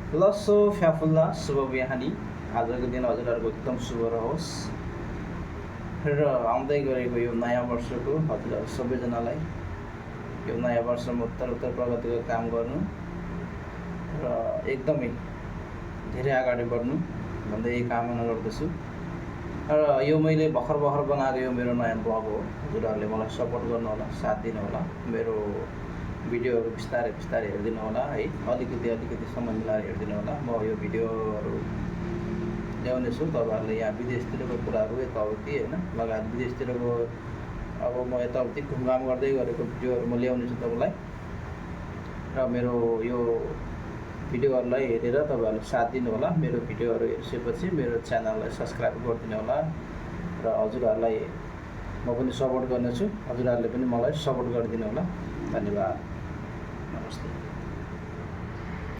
लसो फ्याफुल्ला शुभ बिहानी। आजको दिन हजुरहरूको एकदम शुभ रहोस् र आउँदै गरेको यो नयाँ वर्षको हजुरहरू सबैजनालाई यो नयाँ वर्षमा उत्तर प्रगतिको काम गर्नु र एकदमै धेरै अगाडि बढ्नु भन्दै यही कामना गर्दछु। र यो मैले भर्खर बनाएको यो मेरो नयाँ ब्लग हो। हजुरहरूले मलाई सपोर्ट गर्नु होला, साथ दिनु होला, मेरो भिडियोहरू बिस्तारै हेरिदिनु होला है। अलिकति समय मिलाएर हेरिदिनु होला। म यो भिडियोहरू ल्याउने छु तपाईँहरूले यहाँ विदेशतिरको कुराहरू यताउति होइन लगायत विदेशतिरको अब म यताउति घुमघाम गर्दै गरेको भिडियोहरू म ल्याउने छु तपाईँलाई। र मेरो यो भिडियोहरूलाई हेरेर तपाईँहरूले साथ दिनु होला। मेरो भिडियोहरू हेरिसकेपछि मेरो च्यानललाई सब्सक्राइब गरिदिनु होला र हजुरहरूलाई म पनि सपोर्ट गर्नेछु, हजुरहरूले पनि मलाई सपोर्ट गरिदिनु होला। धन्यवाद। नमस्ते।